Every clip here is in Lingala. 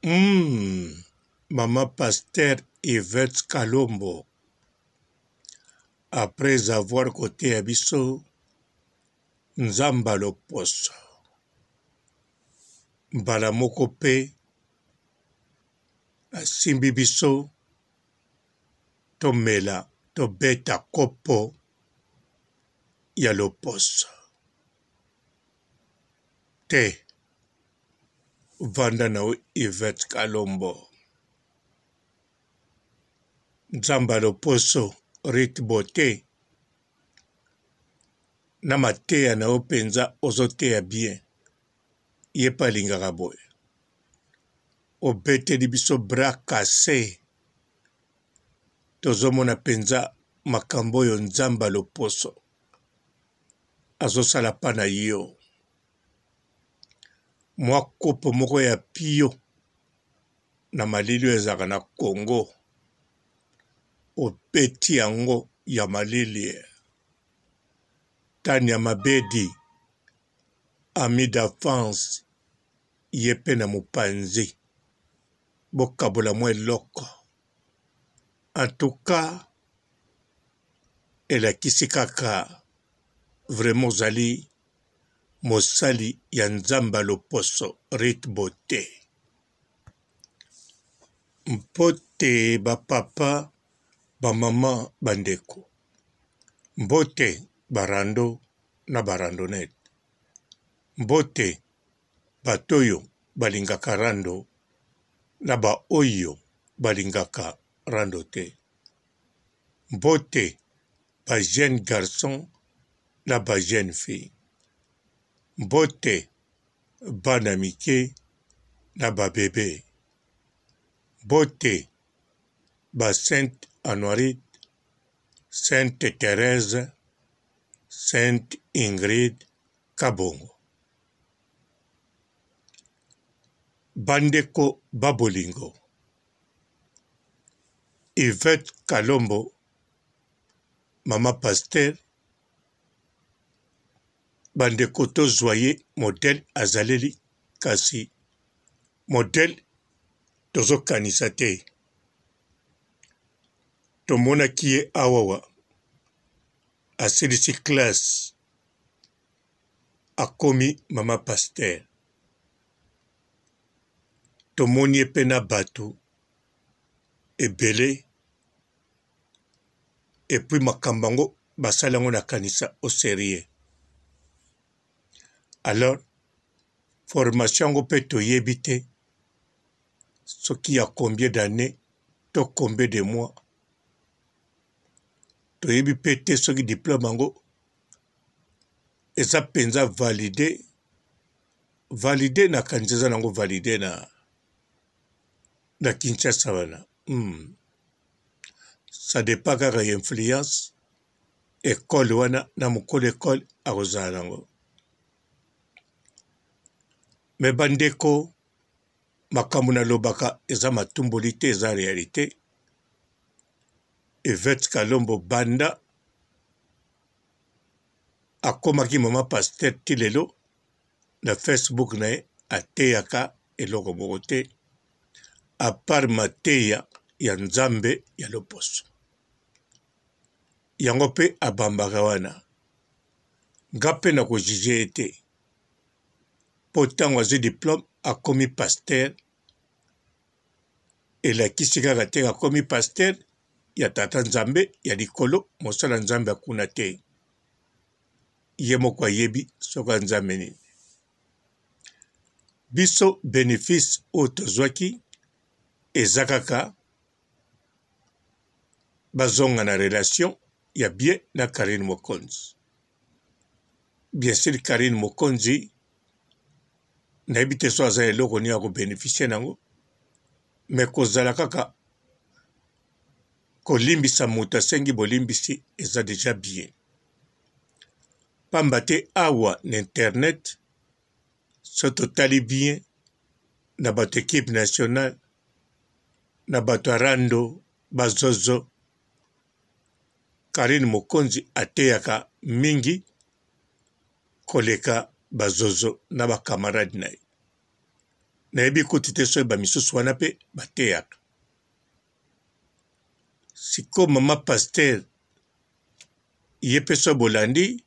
Humm maman pasteur Yvette Kalombo après avoir koteya biso Nzambe ya loposo mbala moko pe asimbi biso tomela tobeta kopo ya loposo te vanda na yo Yvette Kalombo Nzambe ya loposo Ruth Beaute na mateya na yo penza ozoteya bien ye pe alingaka boye obeteli biso bras casse tozomona penza makambo oyo Nzambe ya loposo azosala pa na yo mwa kopo moko ya pio na malili oyo ezalaka na Congo obeti yango ya malili Tania Mabedi ami d'enfance ye pe na mopanzi bokabola mwa eloko en tout cas elakisi kaka vraiment ozali mosali ya Nzambe ya loposo Ruth Beaute. Mbote ba papa, ba mama, ba ndeko. Mbote ba rando na ba randonnette. Mbote bato oyo balingaka rando na ba oyo balingaka rando te. Mbote ba jeunes garçons na ba jeunes filles. Mbote bana mike na ba bebe. Mbote ba Sainte Anuarite, Sainte Therèse, Sainte Ingrid Kabongo. Bandeko ba bolingo, Yvette Kalombo, mama pasteur, bandeko tozwa ye modèle azaleli kasi modèle tozokanisa te. Tomonaki ye awawa asilisi classe akomi mama pasteur. Tomoni ye pe na batu ebele et puis makambo yango basali yango na kanisa au serieux. Alors formation yango pe toyebi te soki ya combien d'annees to combien de mois, toyebi pe te soki diplome yango eza penza valide, valide nakanisi eza nango valide na na Kinshasa wana hum ça depend kaka ya influence ecole wana na mokolo ecole akozala nango mais ba ndeko makambo nalobaka eza matumboli te eza realite Yvette Kalombo banda akomaki mama pasteur ti lelo na Facebook na ye ateyaka eloko moko te à part mateya ya Nzambe ya loposo yango pe abambaka wana nga pe nako juge ye te po tango azui diplome akomi pasteur elakisi kaka te akomi pasteur ya tata Nzambe ya likolo mosala Nzambe ya kuna te ye moko ayebi soki ya Nzambe nini biso benefice oyo tozwaki eza kaka bazonga na relation ya bien na Carine Mokonzi bien sur Carine Mokonzi nayebi te so aza eloko nini ako beneficier nango mais kozala kaka kolimbisa moto asengi bolimbisi eza dejà bien pamba te awa na internet so totali bien na bato equipe nationale na bato ya rando bazozo Carine Mokonzi ateyaka mingi koleka ba zozo na ba camarades na ye. Nayebi kutu te soki ba misusu wana pe bateyaka. Sikoyo mama pasteur ye pe soki bolandi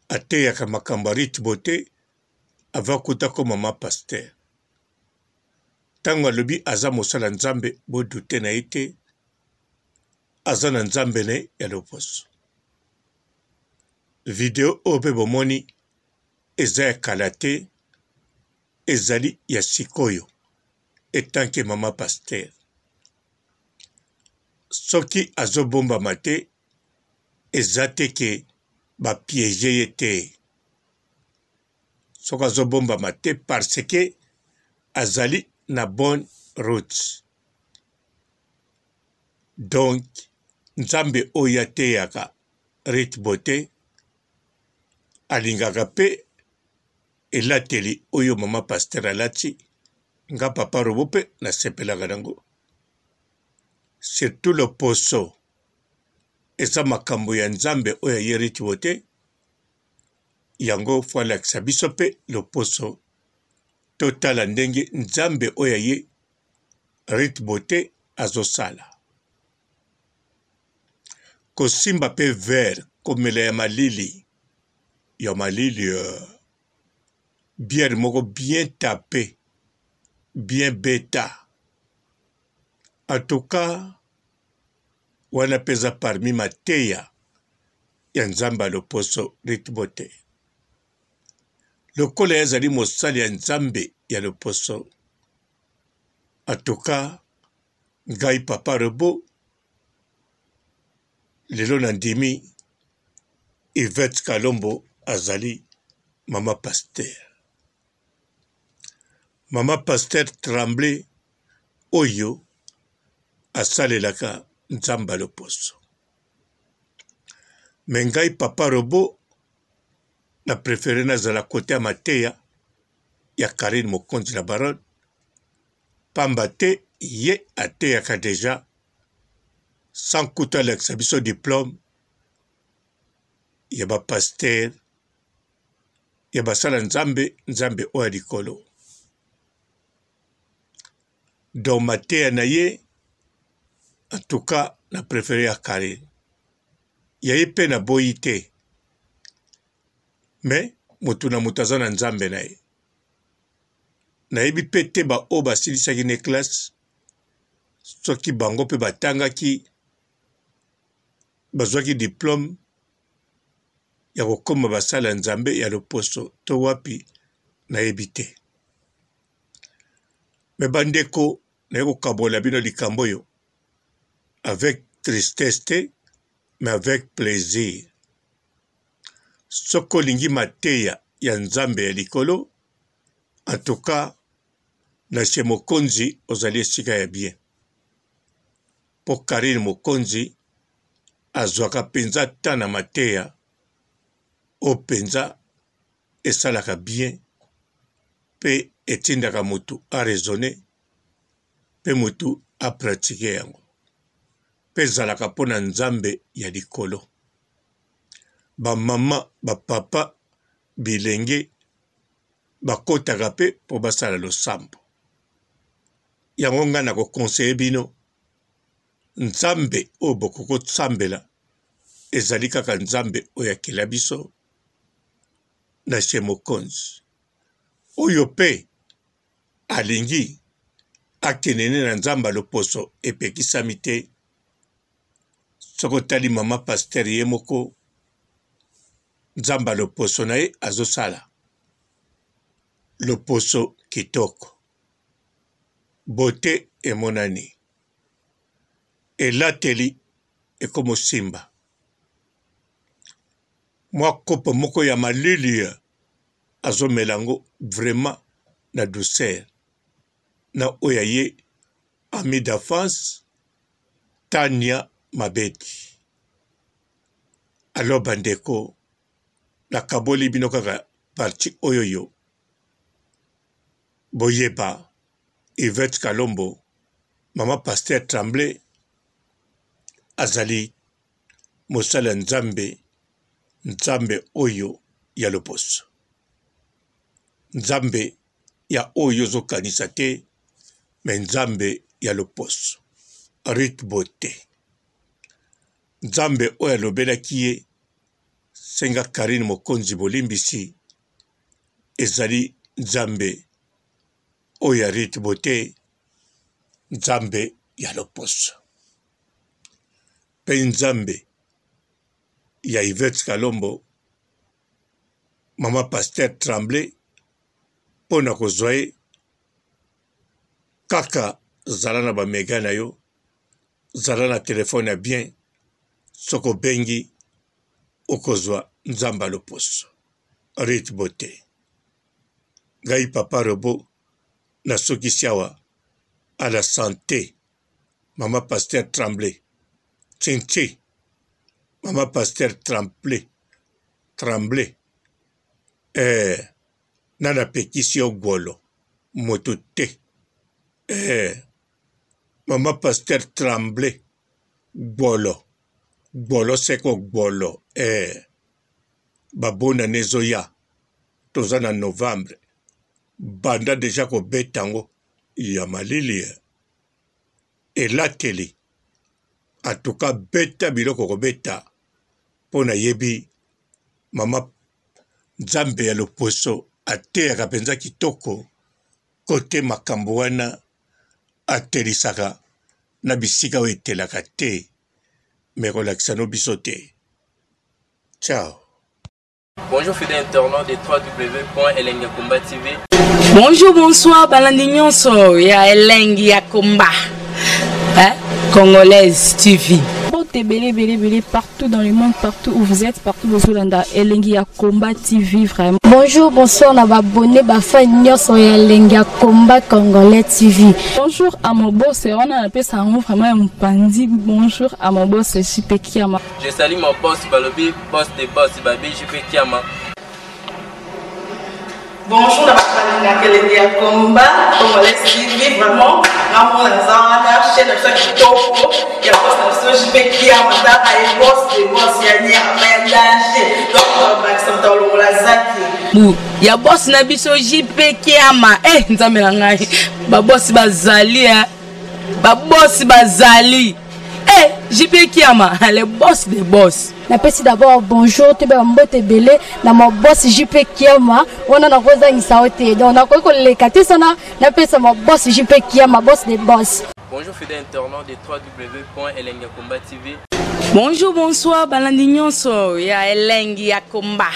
ateyaka makambo ya Ruth Beaute avant kutu akoma mama pasteur. Tango alobi aza mosali ya Nzambe bo douter na ye te, aza na Nzambe na ye ya loposo. Video oyo pe bomoni eza ya kala te, ezali ya sikoyo etant que mama pasteur. Soki azobombama te, eza te ke ba pieger ye te. Soki azobombama te parce que azali na bonne route. Donc Nzambe oyo ateyaka Ruth Beaute alingaka pe elateli oyo mama pasteur alati, nga papa robot pe nasepelaka nango. Surtout loposo eza makambo ya Nzambe oyo aye Ruth Beaute, yango faut alakisa biso pe loposo totala ndenge Nzambe oyo aye Ruth Beaute azosala. Kosimba pe verre komela ya malili ya malili euh, bière moko bien tape bien beta en tout cas wana pe eza parmi mateya ya Nzambe ya loposo Ruth Beaute. Lokola ye azali mosali ya Nzambe ya loposo en tout cas ngai papa robot lelo na ndimi Yvette Kalombo azali mama pasteur. Mama pasteur Tremblay oyo asalelaka Nzambe ya loposo. Mais ngai papa robot na prefere nazala kote ya mateya ya Carine Mokonzi la baronne pamba te ye ateyaka dejà sans kutu alakisa biso diplome ya ba pasteur ya basala nzambe nzambe oyo ya likolo donc mateya na ye en tout cas na prefere ya Carine ya ye mpe naboyi te mais moto na moto aza na nzambe na ye nayebi mpe te baoyo basilisaki ne classe soki bango mpe batangaki bazwaki diplome ya kokoma basali ya Nzambe ya loposo to wapi nayebi te. Me bandeko naye kokabola bino likambo oyo avec tristesse te mais avec plaisir. Soki olingi mateya ya Nzambe ya likolo, en tout cas na chez Mokonzi ozali esika ya bien. Po Carine Mokonzi azwaka penza temps na mateya oyo penza esalaka bien pe etindaka mutu a raisonner pe mutu a pratiquer yango pe ezalaka po na Nzambe ya likolo. Ba mama, ba papa, bilenge bakotaka pe po basala losambo. Yango ngai nako conseiller bino Nzambe oyo bokoki kosambela ezali kaka Nzambe oyo akela biso na chez Mokonzi. Oyo pe alingi akende ne na Nzambe ya loposo epekisami te. Soki otali mama pasteur ye moko Nzambe ya loposo na ye azosala loposo kitoko. Beaute emonani. Elateli ekomosimba. Mwa kopo moko ya malili azomela yango vraiment na douceur. Na oyo ya ye ami d'enfance Tania Mabedi. Alors bandeko nakaboli bino kaka partie oyo yo boyeba Yvette Kalombo maman pasteur Tremblay azali mosali ya Nzambe, Nzambe oyo ya loposo, Nzambe. ya oyo ozokanisa te me Nzambe ya loposo Ruth Bote Nzambe oyo alobelaki ye senga Carine Mokonzi bolimbisi ezali Nzambe oyo ya Ruth Bote Nzambe ya loposo mpe Nzambe ya Yvette Kalombo mama pasteur Tremblay mpo na kozwa ye kaka zala na ba mega na yo zala na telefone ya bien soki obengi okozwa nzambe ya loposo Ruth Bote ngai papa robo nasukisi awa à la sante mama pasteur Tremblay tshintshi mama pasteur Tremblay Tremblay eh nani apekisi yo gwolo moto te eh mama pasteur Tremblay gwolo gwolo seko gwolo eh babonane ezoya toza na novembre banda deja kobeta yango ya malili eh. Elateli en tout cas beta biloko kobeta mpo nayebi mama Nzambe ya loposo ateyaka mpenza kitoko kote makambo wana atelisaka na bisika oyo etelaka te me kolakisa no biso te. Ciao. Bonjour fidèles internautes de www.elengiyakomba TV. Bonjour, bonsoir, balandi nyonso ya Elengi ya Komba. Hein? Congolaise TV. Mbote ebele ebele ebele partout dans le monde, partout où vous êtes, partout bozolanda Elengi ya Combat TV vraiment. Bonjour, bonsoir na ba abonnés ba fans nyonso ya Elengi ya Combat Congolais TV. Bonjour à mon boss, wana napesa yango vraiment ya mopanzi. Bonjour à mon boss JP Kiama. Je salue mon boss Balobi, boss de boss Babi JP Kiama. Bonjour na bato balingaka elengi ya combat congolais TV vraiment ngamona naza wana chaîne na biso ya kitoko ya boss na biso JP Kiama tala ye boss de boss ya nyama ya danger donc bakisa moto alongola zaki bu ya boss na biso JP Kiama eh nzambe na ngai ba boss bazali eh ba boss bazali eh JP Kiama le boss de boss. Napesi d'abord bonjour toyeba mbote ebele na ma boss JP Kiama wana nakozangisa yo te donc nakoki koleka te sana napesa ma boss JP Kiama boss de boss. Bonjour fidèles internautes de www.elengiyakomba TV. Bonjour, bonsoir, balandi nyonso ya Elengi ya Komba.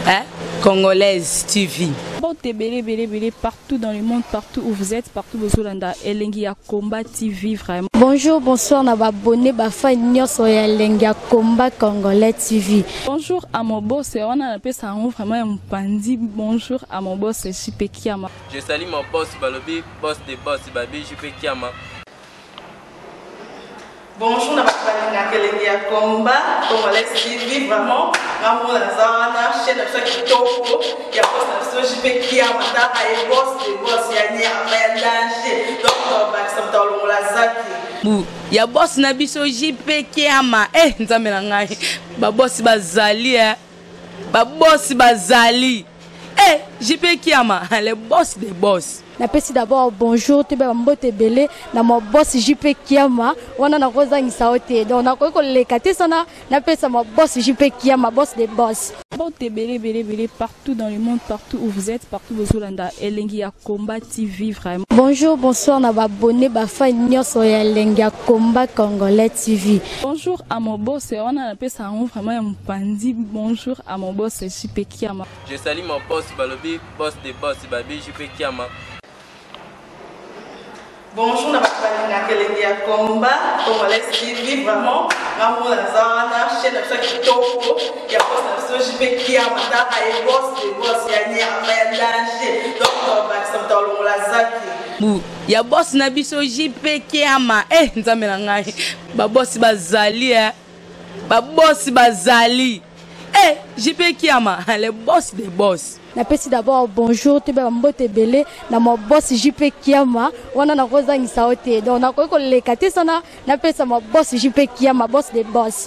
Hein? Congolaise TV. Mbote ebele ebele ebele partout dans le monde, partout où vous êtes, partout bozolanda Elengi ya Combat TV vraiment. Bonjour, bonsoir na ba abonnés ba fans nyonso ya Elengi ya Combat Congolais TV. Bonjour à mon boss, wana napesa yango vraiment ya mopanzi. Bonjour à mon boss JP Kiama. Je salue mon boss Balobi, boss de boss Babi JP Kiama. Bonjour na bato balingaka elengi ya combat congolais TV vraiment ngamona naza wana chaîne na biso ya kitoko ya boss na biso JP Kiama tala ye boss de boss ya nyama ya danger donc bakisa moto alongola zaki bu ya boss na biso JP Kiama eh nzambe na ngai ba boss bazali eh ba boss bazali eh JP Kiama le boss de boss. Napesi d'abord bonjour toyeba mbote ebele na ma boss JP Kiama wana nakozangisa yo te donc nakoki koleka te sana napesa ma boss JP Kiama boss de boss. Mbote ebele ebele ebele partout dans le monde, partout où vous êtes, partout bozolanda Elengi ya Combat TV vraiment. Bonjour, bonsoir na ba abonnés ba fans nyonso ya Elengi ya Combat Congolais TV. Bonjour à mon boss, wana napesa yango vraiment ya mopanzi. Bonjour à mon boss JP Kiama. Je salue mon boss Balobi, boss de boss Babi JP Kiama. Bonjour na bato balingaka elengi ya combat congolais TV vraiment ngamona naza wana chaîne na biso ya kitoko ya boss na biso JP Kiama tala ye boss de boss ya nyama ya danger donc bakisa moto alongola zaki bu ya boss na biso JP Kiama eh nzambe na ngai ba boss bazali eh ba boss bazali eh JP Kiama le boss de boss. Napesi d'abord bonjour toyeba mbote ebele na ma boss JP Kiama wana nakozangisa yo te donc nakoki koleka te sana napesa ma boss JP Kiama boss de boss.